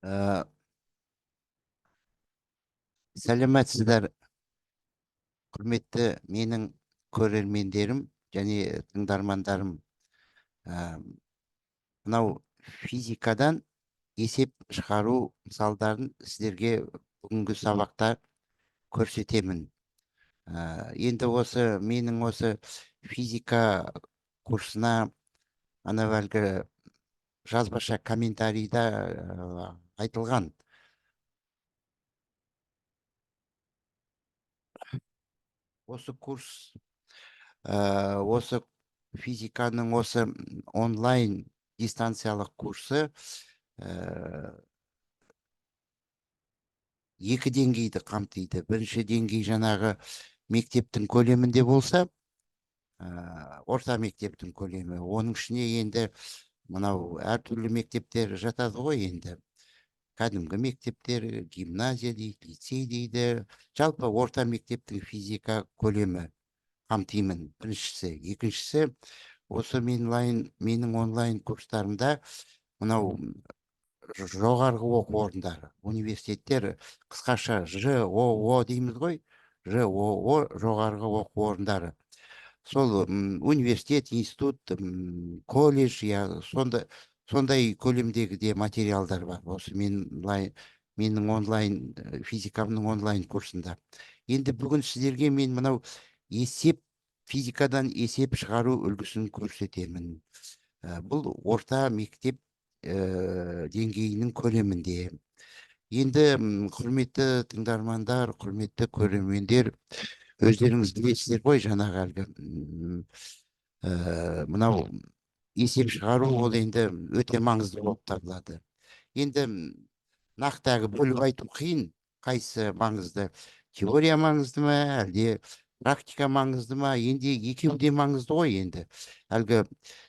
Ә, Сәлеметсіздер, құрметті менің көрермендерім және тыңдармандарым. Ә, Мынау физикадан есеп шығару мысалдарын сіздерге бүгінгі сабақта көрсетемін. Енді осы менің осы физика курсына анау әлгі жазбаша комментарийда айтылған. Осы курс, осы физиканың осы онлайн дистанциялық курсы екі деңгейді қамтиды. Бірінші деңгей жаңағы мектептің көлемінде болса, орта мектептің көлемі. Оның ішіне енді мынау әртүрлі мектептер жатады ғой енді. Кәдімгі мектептер, гимназия дейді, лицей дейді. Жалпы орта мектептің физика көлемі қамтимын. Біріншісі. Екіншісі, осы менің онлайн курстарымда мынау жоғарғы оқу орындары, университеттер, қысқаша ЖОО дейміз ғой, ЖОО жоғарғы оқу орындары. Сол университет, институт, колледж, я сондай көлемдегі де материалдар бар. Осы менің онлайн физикамның онлайн курсында. Енді бүгін сіздерге мен мынау физикадан есеп шығару үлгісін көрсетемін. Бұл орта мектеп деңгейінің көлемінде. Енді құрметті тыңдармандар, құрметті көрермендер, өздеріңіз білесіздер ғой, жаңағы әлгі мынау есеп шығару ол енді өте маңызды болып табылады. Енді нақты әлгі бөліп айту қиын, қайсы маңызды, теория маңызды ма, әлде практика маңызды ма? Енді екеуі де маңызды ғой енді. Әлгі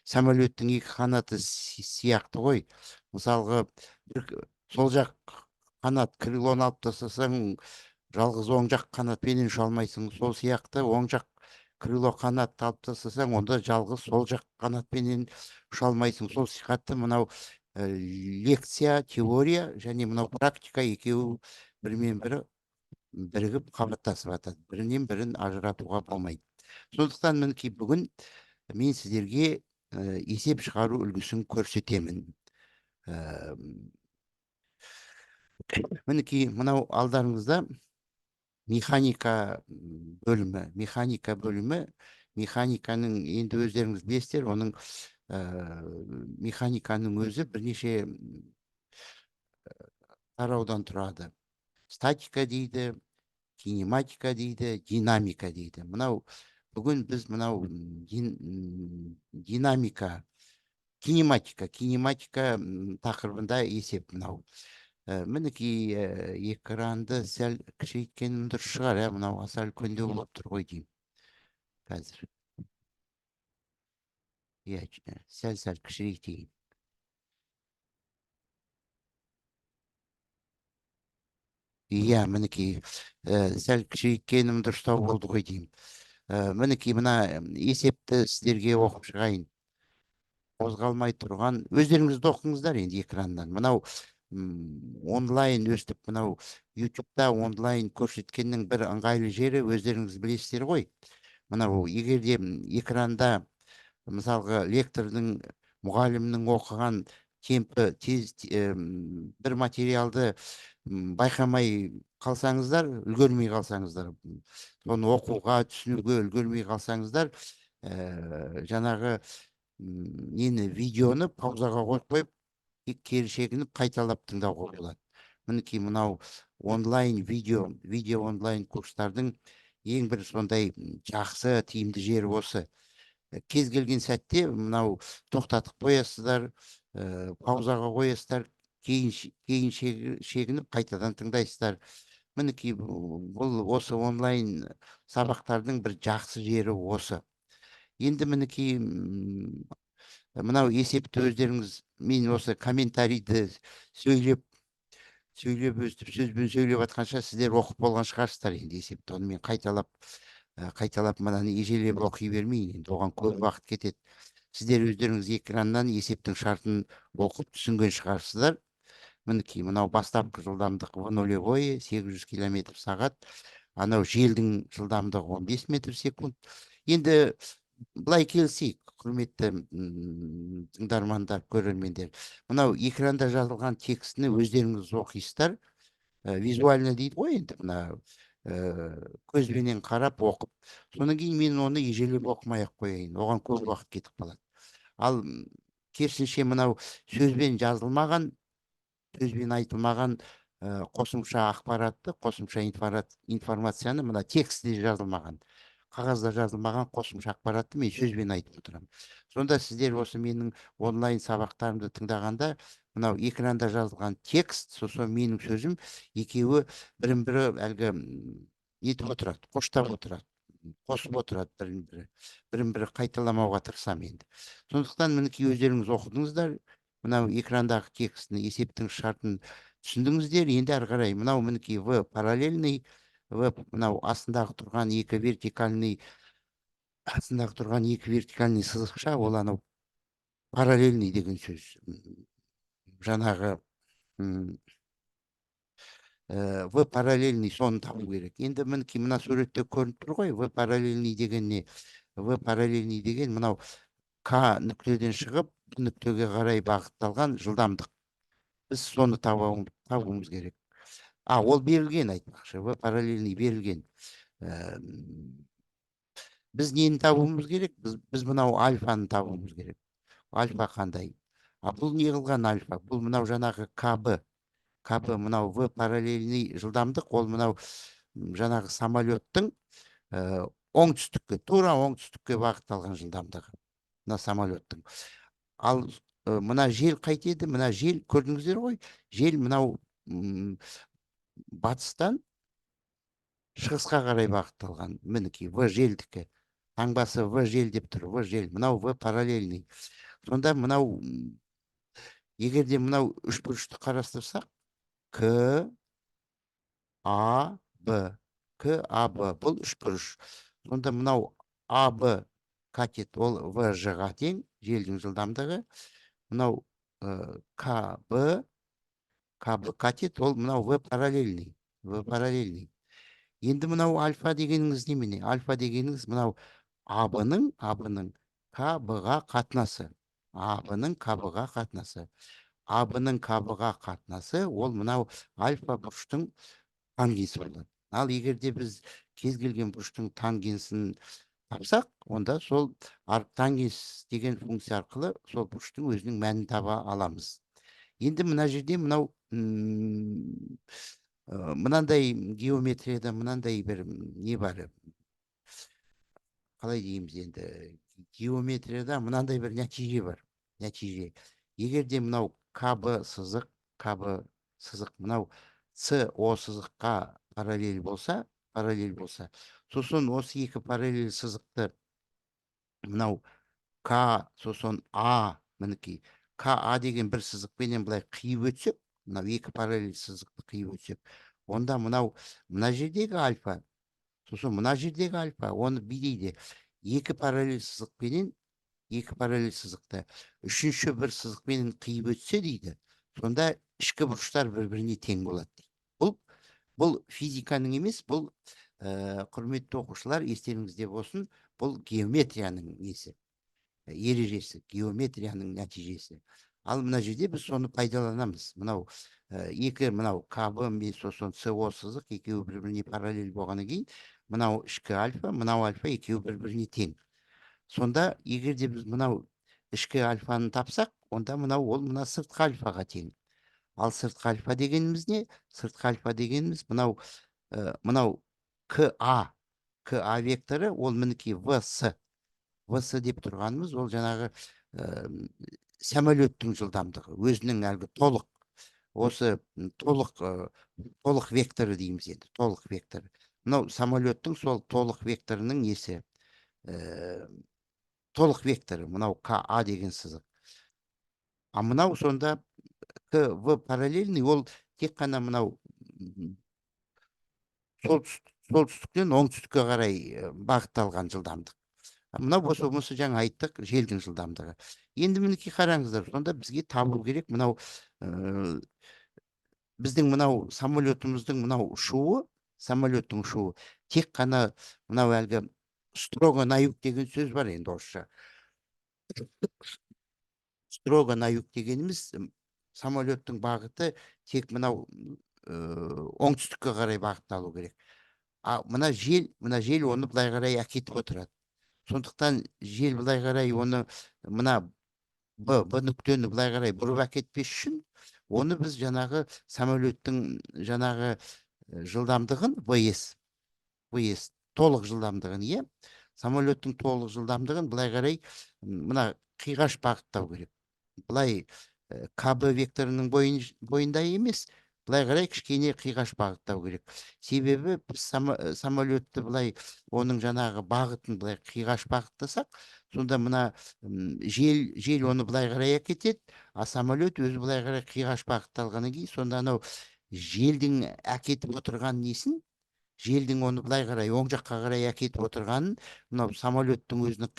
самолеттің екі қанаты сияқты ғой. Мысалға, бір сол жақ қанат крылоны алып тастасаң, жалғыз оң жақ қанатпенен ұша алмайсың. Сол сияқты оң жақ крыло қанатты алып тастасаң, онда жалғыз сол жақ қанатпенен ұша алмайсың. Сол сипатты мынау лекция, теория және мынау практика екеуі бірімен бірі бірігіп қабаттасып жатады. Бірінен бірін ажыратуға болмайды. Сондықтан мінекей бүгін мен сіздерге есеп шығару үлгісін көрсетемін. Мінекей мынау алдарыңызда механика бөлімі. Механика бөлімі, механиканың енді өздеріңіз білесіздер, оның механиканың өзі бірнеше тараудан тұрады. Статика дейді, кинематика дейді, динамика дейді. Мынау бүгін біз мынау динамика, кинематика тақырыбында есеп мынау. Мінекей, экранды сәл кішіреткенім дұрыс шығар, мынау аса үлкендеу болып тұр ғой деймін. Қазір. Иә, сәл-сәл кішірейтейін. Иә, мінекей, сәл кішіреткенім дұрыстау болды ғой деймін. Мінекей, мына есепті сіздерге оқып шығайын. Қозғалмай тұрған, өздеріңіз де оқыңыздар енді экраннан. Мынау онлайн өстіп, мынау ютубта онлайн көрсеткеннің бір ыңғайлы жері, өздеріңіз білесіздер ғой. Мынау егер де экранда мысалға лектордың, мұғалімнің оқыған темпі тез, бір материалды байқамай қалсаңыздар, үлгермей қалсаңыздар, соны оқуға, түсінуге үлгермей қалсаңыздар, жаңағы нені, видеоны паузаға қойып қойып, кері шегініп қайталап тыңдауға болады. Мінекей мынау онлайн видео, видео онлайн курстардың ең бір сондай жақсы тиімді жері осы. Кез келген сәтте мынау тоқтатып қоясыздар, паузаға қоясыздар, кейін шегініп қайтадан тыңдайсыздар. Мінекей бұл осы онлайн сабақтардың бір жақсы жері осы. Енді мінекей мынау есепті өздеріңіз, мен осы комментарийді сөйлеп өстіп сөзбен сөйлеп жатқанша сіздер оқып болған шығарсыздар енді есепті. Оны мен қайталап мынаны ежелеп оқи бермейін, енді оған көп уақыт кетеді. Сіздер өздеріңіз экраннан есептің шартын оқып түсінген шығарсыздар. Мінекей, мынау бастапқы жылдамдық в нулевой 800 километр сағат, анау желдің жылдамдығы 15 метр секунд. Енді былай келісейік, құрметті тыңдармандар, көрермендер. Мынау экранда жазылған текстіні өздеріңіз оқисыздар. Визуально дейді ғой енді, мына көзбенен қарап оқып. Содан кейін мен оны ежелеп оқымай ақ қояйын, оған көп уақыт кетіп қалады. Ал керісінше мынау сөзбен жазылмаған, сөзбен айтылмаған қосымша ақпаратты, қосымша информацияны, мына текстте жазылмаған, қағазда жазылмаған қосымша ақпаратты мен сөзбен айтып отырамын. Сонда сіздер осы менің онлайн сабақтарымды тыңдағанда мынау экранда жазылған текст, сосын менің сөзім, екеуі бірін бірі әлгі нетіп отырады, қоштап отырады, қосып отырады бірін бірі, бірін бірі қайталамауға тырысамын енді. Сондықтан мінекей өздеріңіз оқыдыңыздар, мынау экрандағы текстіні, есептің шартын түсіндіңіздер. Енді әрі қарай мынау мінекей в параллельный, в мынау астындағы тұрған екі вертикальный, астындағы тұрған екі вертикальный сызықша, ол анау параллельный деген сөз. Жаңағы в параллельный, соны табу керек. Енді мінекей мына суретте көрініп тұр ғой, в параллельный деген не? В параллельный деген мынау К нүктеден шығып, Б нүктеге қарай бағытталған жылдамдық. Біз соны табуымыз керек. А ол берілген, айтпақшы, в параллельный берілген. Біз нені табуымыз керек? Біз мынау альфаны табуымыз керек. Альфа қандай? А бұл не қылған альфа? Бұл мынау жаңағы КБ. КБ мынау в параллельный жылдамдық, ол мынау жаңағы самолеттің оңтүстікке, тура оңтүстікке бағытталған жылдамдығы мына самолеттің. Ал мына жел қайтеді? Мына жел, көрдіңіздер ғой, жел мынау батыстан шығысқа қарай бағытталған. Мінекей, в желдікі таңбасы, в жел деп тұр, в жел, мынау в параллельный. Сонда мынау егер де мынау үшбұрышты қарастырсақ, К А Б, К А Б, бұл үшбұрыш. Сонда мынау А Б катет, ол В Ж ға тең, желдің жылдамдығы. Мынау К Б, К Б катет, ол мынау в параллельный, в параллельный. Енді мынау альфа дегеніңіз немене? Альфа дегеніңіз мынау АБ-ның, АБ-ның КБ-ға қатынасы. АБ-ның КБ-ға қатынасы. АБ-ның КБ-ға қатынасы ол мынау альфа бұрыштың тангенсі болады. Ал егер де біз кез келген бұрыштың тангенсін тапсақ, онда сол арктангенс деген функция арқылы сол бұрыштың өзінің мәнін таба аламыз. Енді мына жерде мынау мынандай геометрияда мынандай бір не бар, қалай дейміз енді, геометрияда мынандай бір нәтиже бар, нәтиже. Егер де мынау КБ сызық, КБ сызық мынау СО сызыққа параллель болса, параллель болса, сосын осы екі параллель сызықты мынау К, сосын А, мінекей КА деген бір сызықпенен былай қиып өтсек, мынау екі параллель сызықты қиып өтсек, онда мынау мына жердегі альфа, сосын мына жердегі альфа, оны билейді екі параллель сызықпенен, екі параллель сызықты үшінші бір сызықпенен қиып өтсе дейді, сонда ішкі бұрыштар бір біріне тең болады дейді. Бұл физиканың емес, бұл құрметті оқушылар, естеріңізде болсын, бұл геометрияның несі, ережесі, геометрияның нәтижесі. Ал мына жерде біз соны пайдаланамыз. Мынау екі мынау КБ мен сосын СО сызық екеуі бір біріне параллель болғаннан кейін мынау ішкі альфа, мынау альфа екеуі бір біріне тең. Сонда егер де біз мынау ішкі альфаны тапсақ, онда мынау ол мына сыртқы альфаға тең. Ал сыртқы альфа дегеніміз не? Сыртқы альфа дегеніміз мынау мынау КА, КА векторы, ол мінекей ВС. ВС деп тұрғанымыз ол жаңағы самолеттің жылдамдығы, өзінің әлгі толық осы толық толық векторы дейміз енді, толық вектор. Мынау самолеттің сол толық векторының несі, толық векторы мынау КА деген сызық. А мынау сонда КВ параллельный, ол тек қана мынау солтүстіктен оңтүстікке қарай бағытталған жылдамдық. Мынау болса болмаса жаңа айттық, желдің жылдамдығы. Енді мінекей қараңыздар, сонда бізге табу керек мынау Біздің мынау самолетіміздің мынау ұшуы, самолеттің ұшуы тек қана мынау әлгі «строго на юг» деген сөз бар енді орысша. «Строго на юг» дегеніміз самолеттің бағыты тек мынау оңтүстікке қарай бағытталу керек. А мына жел оны былай қарай әкетіп отырады. Сондықтан жел былай қарай оны мына Б нүктені былай қарай бұрып әкетпес үшін оны біз жаңағы самолеттің жаңағы жылдамдығын ВС толық жылдамдығын, иә, самолеттің толық жылдамдығын былай қарай мына қиғаш бағыттау керек. Былай КБ векторының бойында емес, былай қарай кішкене қиғаш бағыттау керек. Себебі біз самолетті былай, оның жаңағы бағытын былай қиғаш бағыттасақ, сонда мына жел оны былай қарай әкетеді, а самолет өзі былай қарай қиғаш бағытталғаннан кейін, сонда анау желдің әкетіп отырған несін, желдің оны былай қарай, оң жаққа қарай әкетіп отырғанын мынау самолеттің өзінің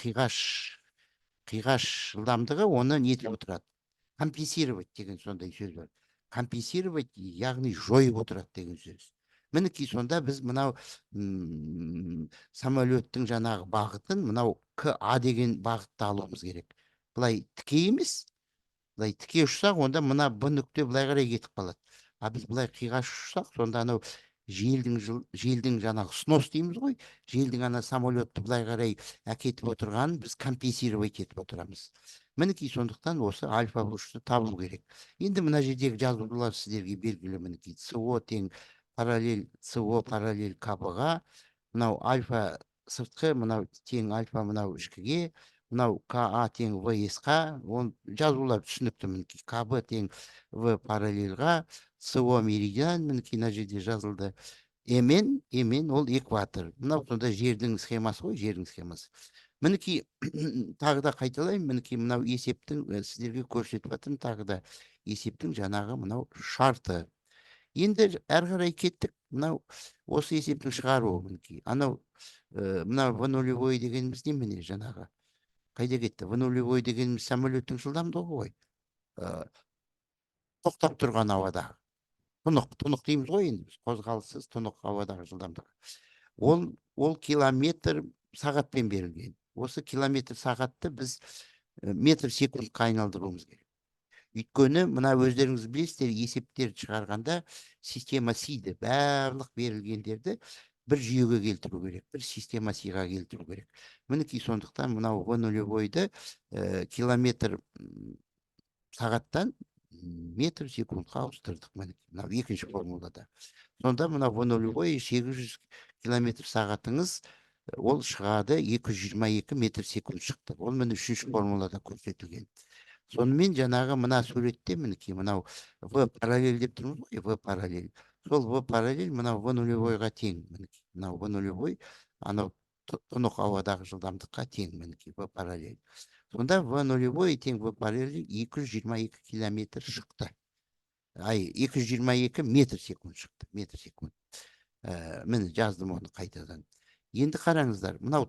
қиғаш жылдамдығы оны нетіп отырады, компенсировать деген сондай сөз бар. Компенсировать, яғни жойып отырады деген сөз. Мінекей, сонда біз мынау самолеттің жаңағы бағытын мынау КА деген бағытта алуымыз керек. Былай тіке емес. Былай тіке ұшсақ, онда мына Б нүкте былай қарай кетіп қалады. А біз былай қиғаш ұшсақ, сонда анау желдің жаңағы снос дейміз ғой, желдің ана самолетті былай қарай әкетіп отырғанын біз компенсировать етіп отырамыз. Мінекей, сондықтан осы альфа бұрышты табу керек. Енді мына жердегі жазулар сіздерге белгілі. Мінекей, СО тең параллель, СО параллель КБ-ға, мынау альфа сыртқы, мынау тең альфа мынау ішкіге, мынау КА тең ВС-қа. Оны жазулар түсінікті. Мінекей, КБ тең В параллельға, СО меридиан, мінекей, мына жерде жазылды. МН, МН ол экватор. Мынау сонда жердің схемасы ғой, жердің схемасы. Мінекей, тағы да қайталаймын, мінекей, мынау есептің сіздерге көрсетіп жатырмын тағы да есептің жаңағы мынау шарты. Енді әрі қарай кеттік. Мынау осы есептің шығаруы. Мінекей, анау мынау в нулевой дегеніміз немене? Жаңағы қайда кетті? В нулевой дегеніміз самолеттің жылдамдығы ғой, тоқтап тұрған ауадағы, тұнық дейміз ғой енді біз, қозғалыссыз тұнық ауадағы жылдамдығы. Ол километр сағатпен берілген. Осы километр сағатты біз метр секундқа айналдыруымыз керек. Өйткені мына өздеріңіз білесіздер, есептерді шығарғанда система СИ-ді, барлық берілгендерді бір жүйеге келтіру керек, бір система СИ-ға келтіру керек. Мінекей, сондықтан мынау в нулевойды километр сағаттан метр секундқа ауыстырдық. Мінекей, мынау екінші формулада. Сонда мынау в нулевой 800 километр сағатыңыз ол шығады, 222 метр секунд шықты. Ол міне үшінші формулада көрсетілген. Сонымен жаңағы мына суретте, мінекей, мынау в параллель деп тұрмыз ғой, в параллель, сол в параллель мынау в нулевойға тең. Мінекей, мынау в нулевой анау тұнық ауадағы жылдамдыққа тең. Мінекей, в параллель. Сонда в нулевой тең в параллель 222 километр шықты, ай, 222 метр секунд шықты, метр секунд. Міне, жаздым оны қайтадан. Енді қараңыздар, мынау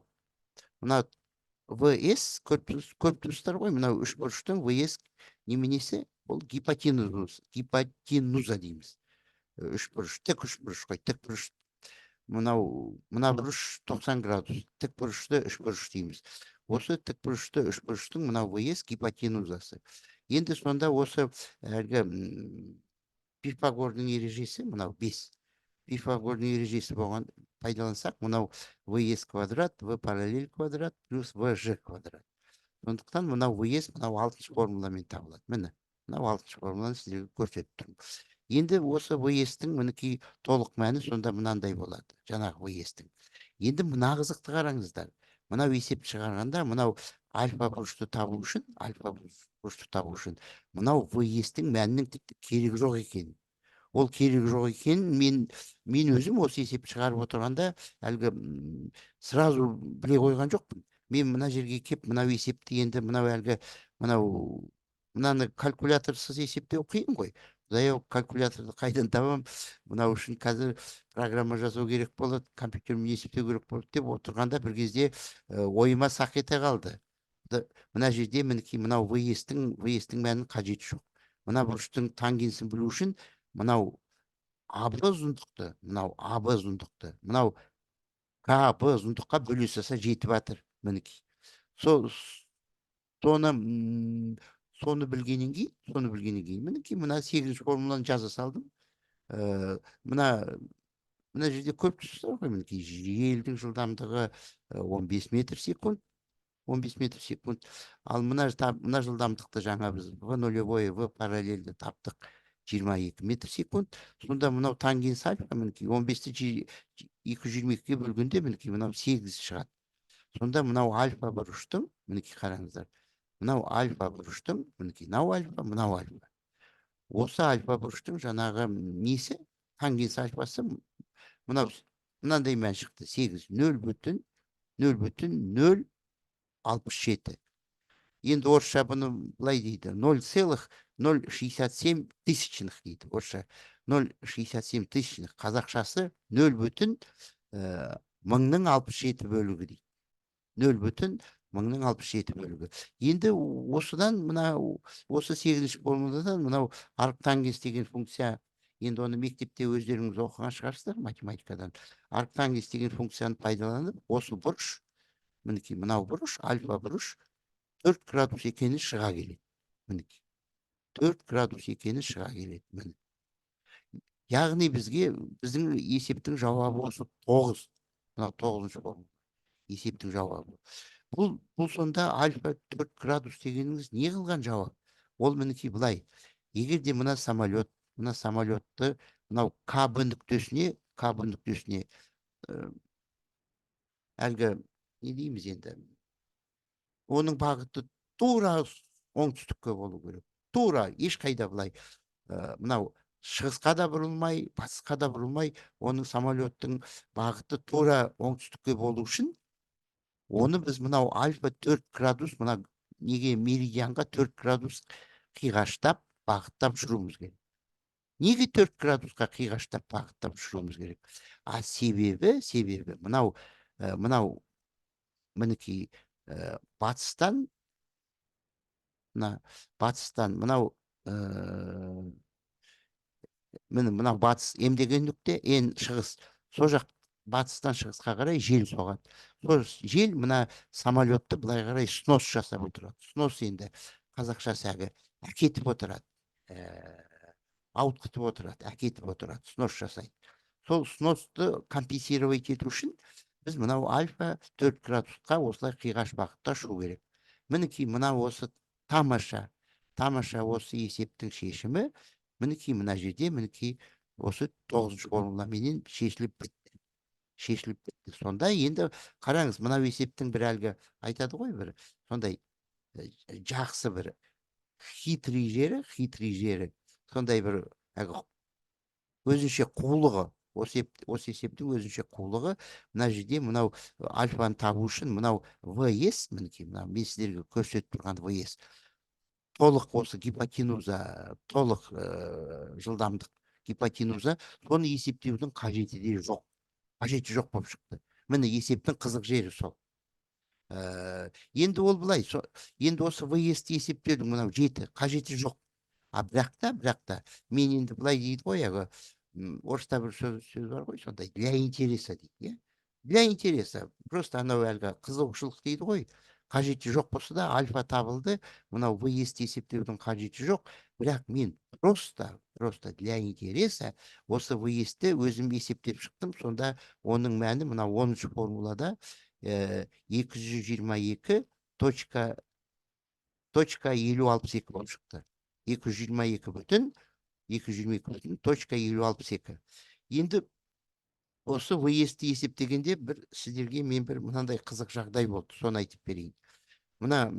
ВС көріп тұрсыздар ғой, мынау үшбұрыштың ВС неменесі? Ол гипотенуза, гипотенуза дейміз. Үшбұрыш, тік үшбұрыш қой, тік бұрыш. Мынау мына бұрыш 90 градус, тік бұрышты үшбұрыш дейміз. Осы тік бұрышты үшбұрыштың мынау ВС гипотенузасы. Енді сонда осы әлгі Пифагордың ережесі, мынау бес Пифагордың ережесі болған, пайдалансақ, мынау ВС квадрат В параллель квадрат плюс ВЖ квадрат. Сондықтан мынау ВС мынау алтыншы формуламен табылады. Міне, мынау алтыншы формуланы сіздерге көрсетіп тұрмын. Енді осы ВС-тің, мінекей, толық мәні сонда мынандай болады, жаңағы ВС-тің. Енді мына қызықты қараңыздар. Мынау есепті шығарғанда мынау альфа бұрышты табу үшін, альфа бұрышты табу үшін мынау ВС-тің мәнінің тіпті керегі жоқ екен. Ол керегі жоқ екенін мен өзім осы есепті шығарып отырғанда әлгі сразу біле қойған жоқпын. Мен мына жерге кеп, мынау есепті енді мынау әлгі мынау мынаны калькуляторсыз есептеу қиын ғой. Құдай ау, калькуляторды қайдан табамын мынау үшін? Қазір программа жасау керек болады, компьютермен есептеу керек болады деп отырғанда, бір кезде ойыма сақ ете қалды. Мына жерде, мінекей, мынау ВС-тің мәнінің қажеті жоқ. Мына бұрыштың тангенсін білу үшін Мынау АБ ұзындықты, мынау АБ ұзындықты, мынау КБ ұзындыққа бөле салса жетіп жатыр, мінекей. Соны білгеннен кейін, соны білгеннен кейін, мінекей, мына 8-ші формуланы жаза салдым. Мына жерде көп тұстар ғой, мінекей, желдің жылдамдығы 15 метр секунд, 15 метр секунд. Ал мына жылдамдықты жаңа біз В нулевой, В параллельді таптық 22 метр секунд. Сонда мынау тангенс альфа, мінекей, 15-ті 222-ге бөлгенде, мінекей, мынау 8 шығады. Сонда мынау альфа бұрыштың, мінекей, қараңыздар, мынау альфа бұрыштың, мінекей, мынау альфа, мынау альфа. Осы альфа бұрыштың жаңағы несі, тангенс альфасы мынау мынандай мән шықты, сегіз, нөл бүтін, нөл бүтін нөл алпыс жеті. Енді орысша бұны былай дейді, ноль целых ноль шестьдесят семь тысячных дейді орысша, ноль шестьдесят семь тысячных, қазақшасы нөл бүтін, мыңның алпыс жеті бөлігі дейді. Нөл бүтін мыңның алпыс жеті бөлігі. Енді осыдан мына осы 8-ші формуладан мынау арктангенс деген функция, енді оны мектепте өздеріңіз оқыған шығарсыздар математикадан. Арктангенс деген функцияны пайдаланып, осы бұрыш, мінекей, мынау бұрыш, альфа бұрыш 4 градус екені шыға келеді. Мінекей, 4 градус екені шыға келеді. Міне. Яғни біздің есептің жауабы осы 9. Мынау 9-шы формула. Есептің жауабы. Бұл сонда альфа 4 градус дегеніңіз не қылған жауап? Ол мінекей былай. Егер де мына самолет, мына самолетті мынау КБ нүктесіне, КБ нүктесіне, әлгі не дейміз енді? Оның бағыты тура оңтүстікке болу керек. Тура, ешқайда былай, мынау шығысқа да бұрылмай, батысқа да бұрылмай, оның самолеттің бағыты тура оңтүстікке болу үшін оны біз мынау альфа 4 градус, мына неге меридианға 4 градус қиғаштап бағыттап жүруіміз керек. Неге 4 градусқа қиғаштап бағыттап жүруіміз керек? А себебі мынау мінекей, батыстан, мына батыстан мынау, міне мынау батыс М деген нүкте, Н шығыс, сол жақ батыстан шығысқа қарай жел соғады. Сол жел мына самолетті былай қарай снос жасап отырады. Снос енді қазақшасы әлгі әкетіп отырады, ауытқытып отырады, әкетіп отырады, снос жасайды. Сол сносты компенсировать ету үшін біз мынау альфа 4 градусқа осылай қиғаш бағытта ұшу керек. Мінекей, мына осы тамаша осы есептің шешімі мінекей мына жерде, мінекей осы 9-шы формуламенен шешіліп бітті. Шешіліп бітті. Сонда енді қараңыз, мынау есептің бір әлгі айтады ғой, бір сондай, жақсы бір хитрый жері, хитрый жері, сондай бір әлгі өзінше қулығы, осы есептің өзінше қулығы мына жерде мынау альфаны табу үшін мынау ВС, мінекей мынау мен сіздерге көрсетіп тұрған ВС, толық осы гипотенуза, толық, жылдамдық гипотенуза, соны есептеудің қажеті де жоқ. Қажеті жоқ болып шықты. Міне, есептің қызық жері сол. Енді ол былай, енді осы ВС-ті есептеудің мынау 7 қажеті жоқ. А бірақ та мен енді былай дейді ғой, әлгі, орыста бір сөз бар ғой, сондай для интереса дейді, иә? Для интереса. Просто анау әлгі қызығушылық дейді ғой. Қажеті жоқ болса да альфа табылды, мынау ВС-ті есептеудің қажеті жоқ, бірақ мен просто для интереса осы ВС-ті өзім есептеп шықтым. Сонда оның мәні мынау 10-шы формулада, екі жүз жиырма екі точка, точка елу алпыс екі болып шықты. Екі жүз жиырма екі бүтін, екі жүз жиырма екі бүтін точка елу алпыс екі. Енді осы ВС-ті есептегенде бір сіздерге мен бір мынандай қызық жағдай болды, соны айтып берейін. Мына,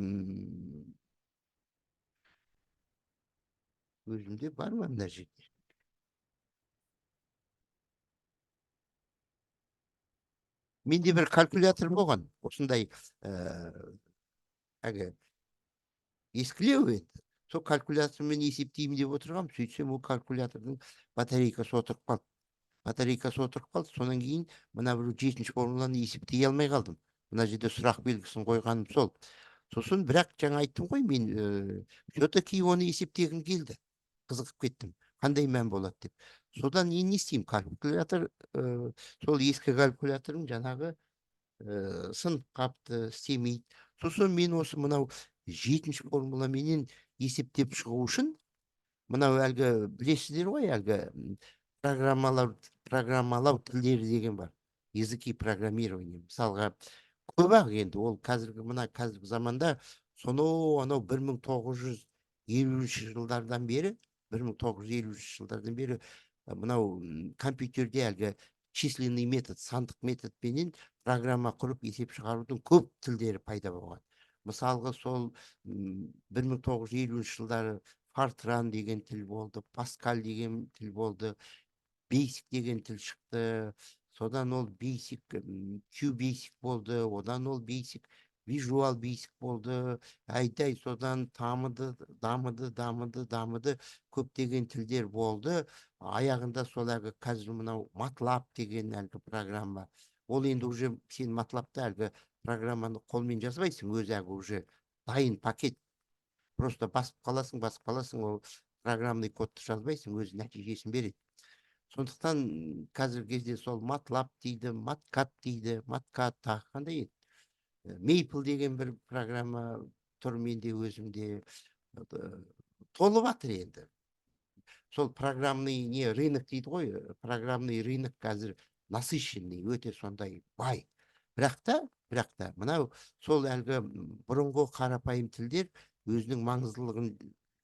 өзімде бар ма мына жерде? Менде бір калькулятор болған, осындай, әлгі ескілеу енді. Сол калькулятормен есептеймін деп отырғам, сөйтсем ол калькулятордың батарейкасы отырып қалды. Батарейкасы отырып қалды, содан кейін мына бір 7-ші формуланы есептей алмай қалдым. Мына жерде сұрақ белгісін қойғаным сол. Сосын бірақ жаңа айттым ғой, мен, все-таки оны есептегім келді. Қызығып кеттім. Қандай мән болады деп. Содан енді не істеймін? Калькулятор, сол ескі калькуляторым жаңағы сынып қапты, істемейді. Сосын мен осы мынау жетінші формуламенен есептеп шығу үшін мынау әлгі білесіздер ғой, әлгі программалау тілдері деген бар. Языки программирования. Мысалға, көп ақ енді ол қазіргі мына қазіргі заманда сонау анау 1950 жылдардан бері, 1950 жылдардан бері мынау компьютерде әлгі численный метод, сандық методпенен программа құрып есеп шығарудың көп тілдері пайда болған. Мысалға, сол 1950 жылдары Фортран деген тіл болды, Паскаль деген тіл болды, Basic деген тіл шықты. Содан ол Basic, QBasic болды, одан ол Basic, Visual Basic болды. Айдай содан дамыды, дамыды, дамыды, дамыды, көптеген тілдер болды. Аяғында сол әлгі қазір мынау MATLAB деген әлгі программа. Ол енді уже сен MATLABта әлгі программаны қолмен жазбайсың, өзі әлгі уже дайын пакет. Просто басып қаласың, басып қаласың, ол программный кодты жазбайсың, өзі нәтижесін береді. Сондықтан қазіргі кезде сол MATLAB дейді, MathCAD дейді, MathCAD тағы қандай еді? Maple деген бір программа тұр менде өзімде. Толып жатыр енді. Сол программный не рынок дейді ғой, программный рынок қазір насыщенный, өте сондай бай. Бірақ та мынау сол әлгі бұрынғы қарапайым тілдер өзінің маңыздылығын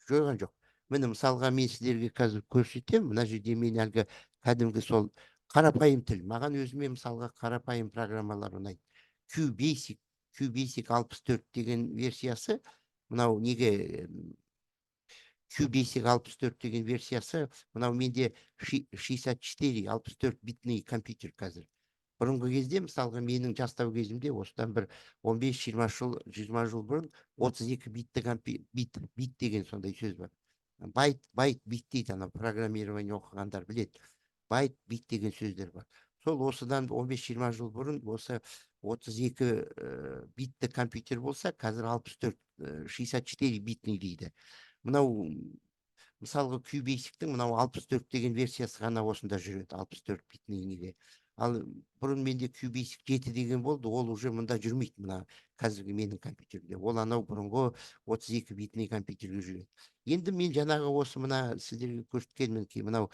жойған жоқ. Міне, мысалға, мен сіздерге қазір көрсетемін. Мына жерде мен әлгі кәдімгі сол қарапайым тіл. Маған өзіме мысалға қарапайым программалар ұнайды. QBasic, QBasic 64 деген версиясы, мынау неге QBasic 64 деген версиясы, мынау менде 64, 64 битный компьютер қазір. Бұрынғы кезде, мысалға, менің жастау кезімде, осыдан бір 15-20 жыл, 20 жыл бұрын 32 битті бит, бит деген сондай сөз бар. Байт, байт, бит дейді, ана программирование оқығандар біледі. Байт, бит деген сөздер бар. Сол осыдан 15-20 жыл бұрын осы 32 битті компьютер болса, қазір 64, 64 битный дейді. Мынау мысалға QBasic-тің мынау 64 деген версиясы ғана осында жүреді, 64 битный неде. Ал бұрын менде QBasic 7 деген болды, ол уже мында жүрмейді, мына қазіргі менің компьютерімде. Ол анау бұрынғы 32 битный компьютерге жүреді. Енді мен жаңағы осы мына сіздерге көрсеткен мінекей мынау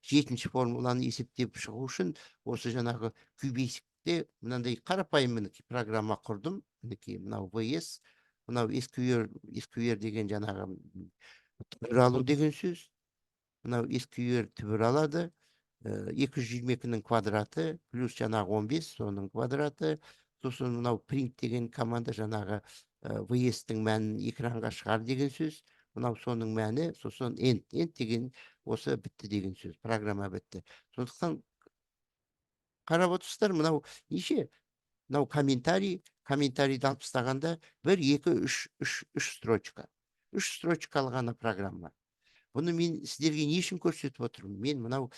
жетінші формуланы есептеп шығу үшін осы жаңағы QBasic-те мынандай қарапайым мінекей программа құрдым. Мінекей мынау VS, мынау SQR, SQR деген жаңағы түбір алу деген сөз. Мынау SQR түбір алады. 222-нің квадраты плюс жаңағы 15, соның квадраты. Сосын мынау print деген команда жаңағы VS-тің мәнін экранға шығар деген сөз. Мынау соның мәні, сосын end, end деген осы бітті деген сөз, программа бітті. Сондықтан қарап отырсыздар, мынау неше? Мынау комментарий, комментарийді алып тастағанда 1, 2, 3, 3, 3 строчка. 3 строчкалы ғана программа. Бұны мен сіздерге не үшін көрсетіп отырмын? Мен мынау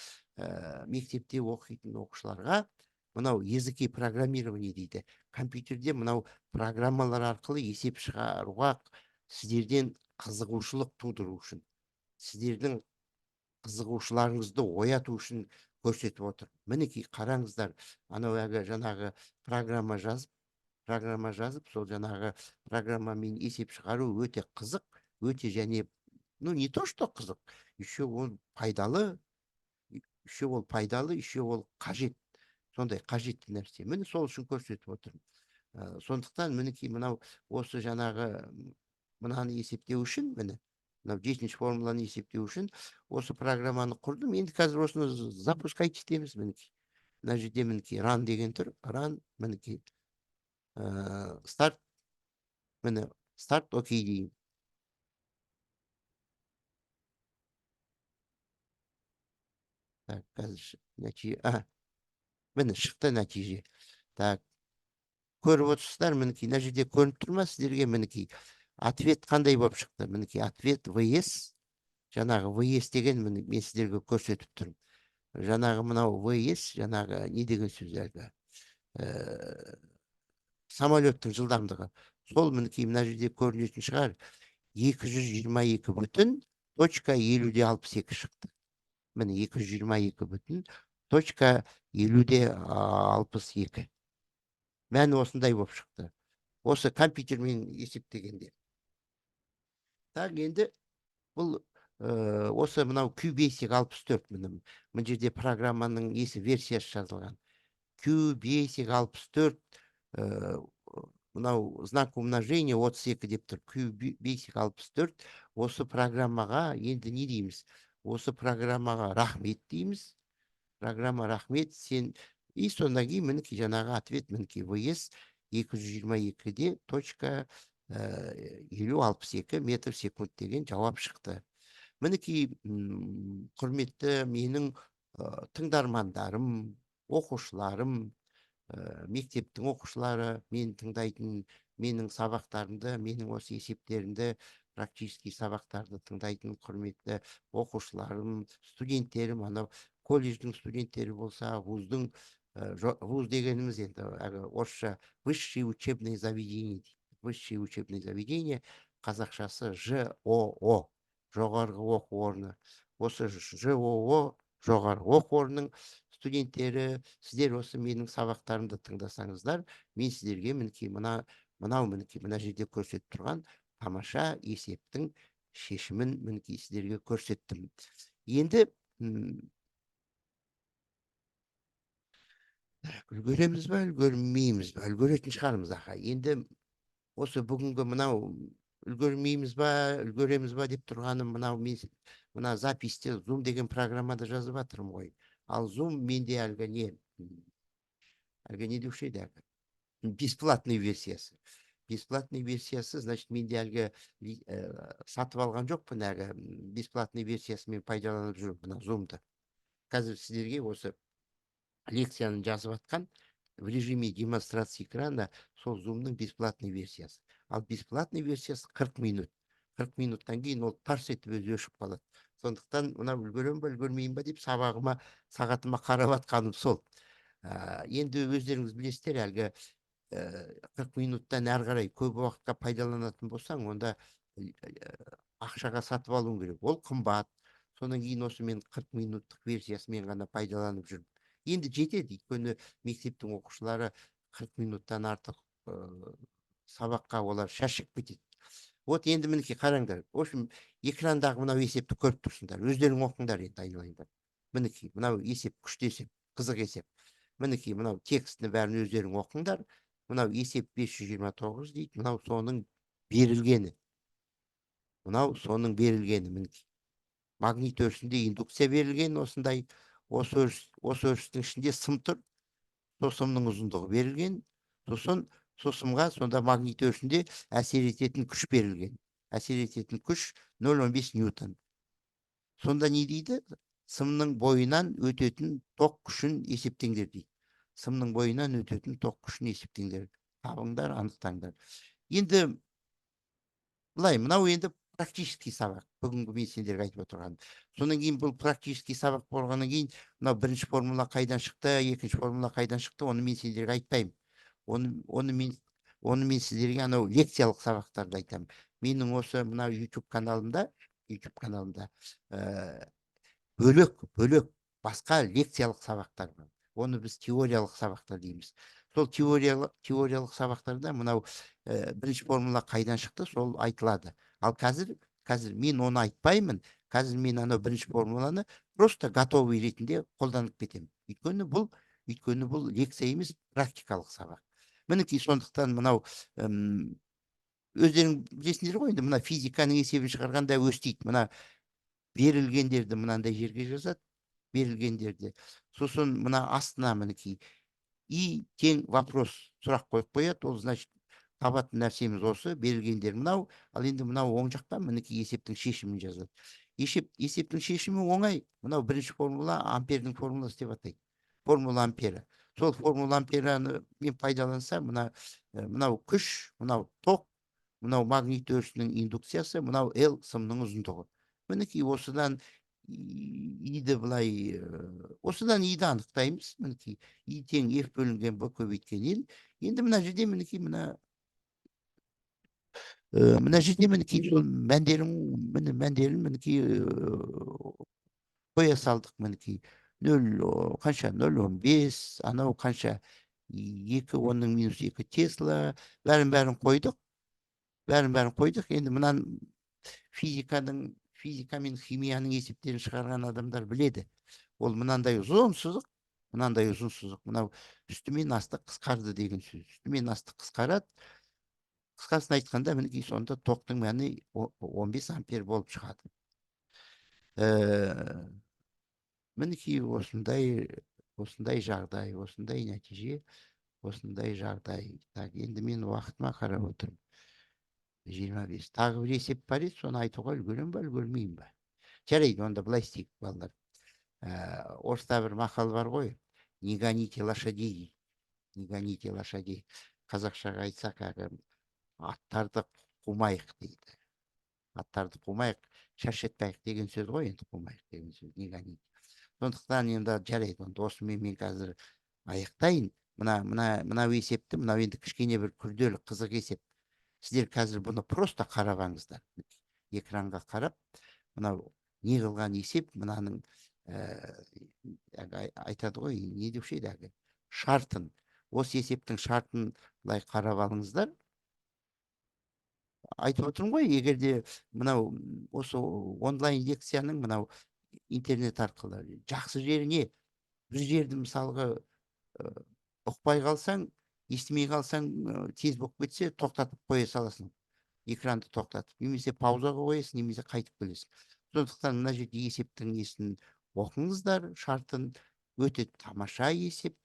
мектепте оқитын оқушыларға мынау языки программирования дейді. Компьютерде мынау программалар арқылы есеп шығаруға сіздерден қызығушылық тудыру үшін, сіздердің қызығушыларыңызды ояту үшін көрсетіп отыр. Мінекей қараңыздар, анау әлгі жаңағы программа жазып, сол жаңағы программамен есеп шығару өте қызық, өте және, ну, не то что қызық, еще ол пайдалы, еще ол пайдалы, еще ол қажет, сондай қажетті нәрсе. Міне, сол үшін көрсетіп отырмын. Сондықтан мінекей мынау осы жаңағы мынаны есептеу үшін, міне мынау жетінші формуланы есептеу үшін осы программаны құрдым. Енді қазір осыны запускать етеміз. Мінекей мына жерде мінекей run деген тұр, run, мінекей старт, міне старт, окей деймін. Так, қазір нәтиже, міне шықты нәтиже. Так, көріп отырсыздар, мінекей мына жерде көрініп тұр ма сіздерге? Мінекей ответ қандай болып шықты? Мінекей ответ VS, жаңағы VS деген міне мен сіздерге көрсетіп тұрмын. Жаңағы мынау VS, жаңағы не деген сөз әлгі? Самолеттің жылдамдығы. Сол мінекей мына жерде көрінетін шығар. 222 бүтін точка 50,62 шықты. Міне, 222 бүтін точка 50,62. Мәні осындай болып шықты. Осы компьютермен есептегенде. Так, енді бұл осы мынау QBasic 64, міне, мына жерде программаның несі, версиясы жазылған. QBasic 64, мынау знак умножения 32 деп тұр. QBasic 64. Осы программаға енді не дейміз? Осы программаға рахмет дейміз. Программа, рахмет сен. И содан кейін, мінекей, жаңағы ответ, мінекей, ВС 222-де точка 50,62 метр секунд деген жауап шықты. Мінекей, құрметті менің тыңдармандарым, оқушыларым, мектептің оқушылары, мен тыңдайтын, менің сабақтарымды, менің осы есептерімді, практический сабақтарды тыңдайтын құрметті оқушыларым, студенттерім, анау колледждің студенттері болса, вуздың, вуз дегеніміз енді әлгі орысша высшее учебное заведение дейді. Высшее учебное заведение, қазақшасы ЖОО, жоғарғы оқу орны. Осы ЖОО, жоғарғы оқу орнының студенттері, сіздер осы менің сабақтарымды тыңдасаңыздар, мен сіздерге, мінекей, мына мынау, мінекей, мына жерде көрсетіп тұрған тамаша есептің шешімін, мінекей, сіздерге көрсеттім. Енді так, үлгереміз ба, үлгермейміз ба? Үлгеретін шығармыз, аха. Енді осы бүгінгі мынау үлгермейміз ба, үлгереміз ба деп тұрғаным, мынау мен мына записьте Zoom деген программада жазып жатырмын ғой. Ал Zoom менде әлгі не, әлгі не деуші еді, әлгі бесплатный версиясы. Бесплатный версиясы, значит, менде әлгі сатып алған жоқпын, әлгі бесплатный версиясымен пайдаланып жүрмін мына Zoom-ды. Қазір сіздерге осы лекцияны жазып жатқан, в режиме демонстрации экрана, сол Zoom-ның бесплатный версиясы. Ал бесплатный версиясы 40 минут. 40 минуттан кейін ол тарс етіп өзі өшіп қалады. Сондықтан мына үлгеремін ба, үлгермеймін ба деп сабағыма, сағатыма қарап жатқаным сол. Енді өздеріңіз білесіздер, әлгі 40 минуттан әрі қарай көп уақытқа пайдаланатын болсаң, онда ақшаға сатып алуың керек. Ол қымбат. Содан кейін осы мен 40 минуттық версиясымен ғана пайдаланып жүрмін. Енді жетеді, өйткені мектептің оқушылары 40 минуттан артық сабаққа олар шаршап кетеді. Вот енді, мінекей, қараңдар. В общем, экрандағы мынау есепті көріп тұрсыңдар. Өздерің оқыңдар енді, айналайындар. Мінекей, мынау есеп, күшті есеп, қызық есеп. Мінекей, мынау текстіні бәрін өздерің оқыңдар. Мынау есеп 529 дейді, мынау соның берілгені. Мынау соның берілгені, мінекей. Магнит өрісінде индукция берілген осындай. Осы өрістің ішінде сым тұр. Сол сымның ұзындығы берілген. Сосын сол сымға сонда магнит өрісінде әсер ететін күш берілген. Әсер ететін күш 0,15 ньютон. Сонда не дейді? Сымның бойынан өтетін ток күшін есептеңдер дейді. Сымның бойынан өтетін ток күшін есептеңдер. Табыңдар, анықтаңдар. Енді былай, мынау енді практический сабақ. Бүгінгі мен сендерге айтып отырғаным. Содан кейін бұл практический сабақ болғаннан кейін мынау бірінші формула қайдан шықты, екінші формула қайдан шықты, оны мен сендерге айтпаймын. Оны мен сіздерге анау лекциялық сабақтарда айтамын. Менің осы мынау YouTube каналымда бөлек бөлек басқа лекциялық сабақтар бар. Оны біз теориялық сабақтар дейміз. Сол теориялық сабақтарда мынау бірінші формула қайдан шықты, сол айтылады. Ал қазір мен оны айтпаймын. Қазір мен анау бірінші формуланы просто готовый ретінде қолданып кетемін. Өйткені бұл лекция емес, практикалық сабақ. Мінекей, сондықтан мынау өздерің білесіңдер ғой, енді мына физиканың есебін шығарғанда өстейді. Мына берілгендерді мынандай жерге жазады, берілгендерді. Сосын мына астына, мінекей, и тең вопрос, сұрақ қойып қояды. Ол, значит, табатын нәрсеміз осы, берілгендер мынау. Ал енді мынау оң жақта, мінекей, есептің шешімін жазады. Есептің шешімі оңай. Мынау бірінші формула Ампердің формуласы деп атайды. Формула Ампера. Сол формула Ампераны мен пайдалансам, мына мынау күш, мынау ток, мынау магнит өрісінің индукциясы, мынау L сымның ұзындығы. Мінекей, осыдан иді былай, осыдан иді анықтаймыз. Мінекей, и тең F бөлінген B көбейткен L. Енді мына жерде, мінекей, мына Мына жерде, мінекей, сол мәндерін, міне, мәндерін, мінекей, қоя салдық. Мінекей, нөл қанша, 0,15, анау қанша, 2 онның минус 2 тесла. Бәрін, бәрін қойдық, бәрін, бәрін қойдық. Енді мынаны физика мен химияның есептерін шығарған адамдар біледі. Ол мынандай ұзын сызық, мынандай ұзын сызық, мынау үсті мен асты қысқарды деген сөз. Үсті мен асты қысқарады. Қысқасын айтқанда, мінекей, сонда токтың мәні 15 ампер болып шығады. Мінекей, осындай жағдай, осындай нәтиже, осындай жағдай. Так, енді мен уақытыма қарап отырмын, 25. Тағы бір есеп бар еді, соны айтуға үлгеремін ба, үлгермеймін ба? Жарайды, онда былай істейік, балалар. Орыста бір мақал бар ғой: «Не гоните лошадей, не гоните лошадей». Қазақшаға айтсақ, әлгі аттарды қумайық дейді. Аттарды қумайық, шаршатпайық деген сөз ғой енді қумайық деген сөз, не гоните. Сондықтан енді, жарайды, онда осымен мен қазір аяқтайын. Мына мына мынау есепті, мынау енді кішкене бір күрделі, қызық есеп. Сіздер қазір бұны просто қарап алыңыздар, экранға қарап. Мынау не қылған есеп, мынаның әлгі айтады ғой, не деуші еді, әлгі шартын, осы есептің шартын былай қарап алыңыздар. Айтып отырмын ғой, егер де мынау осы онлайн лекцияның, мынау интернет арқылы жақсы жері не? Бір жерді, мысалға, ұқпай қалсаң, естімей қалсаң, тез болып кетсе, тоқтатып қоя саласың, экранды тоқтатып, немесе паузаға қоясың, немесе қайтып келесің. Сондықтан мына жерде есептің несін оқыңыздар, шартын. Өте тамаша есеп,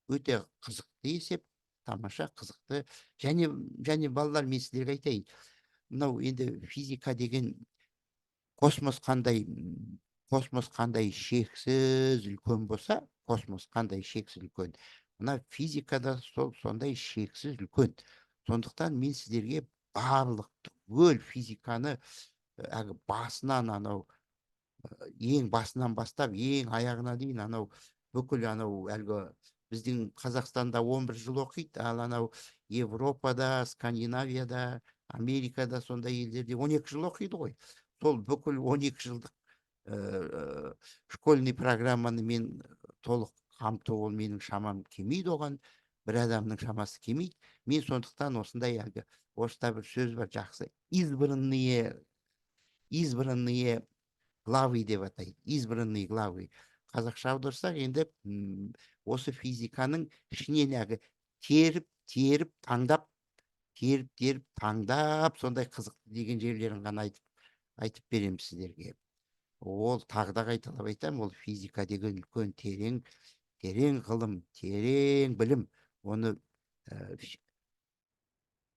өте қызықты есеп, тамаша, қызықты. Және, балалар, мен сіздерге айтайын, мынау енді физика деген космос қандай, космос қандай шексіз үлкен болса, космос қандай шексіз үлкен, мына физика да сол сондай шексіз үлкен. Сондықтан мен сіздерге барлық түгел физиканы әлгі басынан, анау ең басынан бастап ең аяғына дейін, анау бүкіл, анау әлгі біздің Қазақстанда 11 жыл оқиды, ал анау Европада, Скандинавияда, Америкада, сондай елдерде 12 жыл оқиды ғой. Сол бүкіл 12 жылдық школьный программаны мен толық қамту, ол менің шамам келмейді, оған бір адамның шамасы келмейді. Мен сондықтан осындай, әлгі орыста бір сөз бар жақсы, избранные главы деп атайды. Избранные главы, қазақша аударсақ енді, осы физиканың ішінен әлгі теріп теріп таңдап, теріп теріп таңдап, сондай қызықты деген жерлерін ғана айтып беремін сіздерге. Ол тағы да қайталап айтамын, ол физика деген үлкен, терең, терең ғылым, терең білім. Оны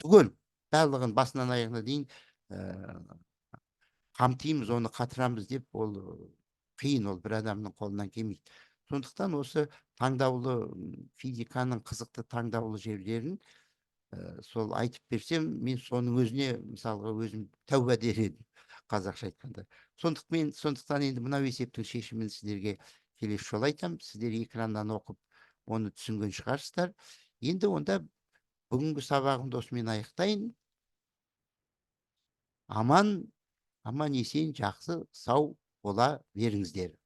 түгел барлығын басынан аяғына дейін қамтимыз, оны қатырамыз деп, ол қиын, ол бір адамның қолынан келмейді. Сондықтан осы таңдаулы, физиканың қызықты таңдаулы жерлерін сол айтып берсем, мен соның өзіне, мысалға, өзім тәуба дер едім, қазақша айтқанда. Сондықтан енді мынау есептің шешімін сіздерге келесі жолы айтамын. Сіздер экраннан оқып, оны түсінген шығарсыздар. Енді онда бүгінгі сабағымды осымен аяқтайын. Аман есен, жақсы, сау бола беріңіздер.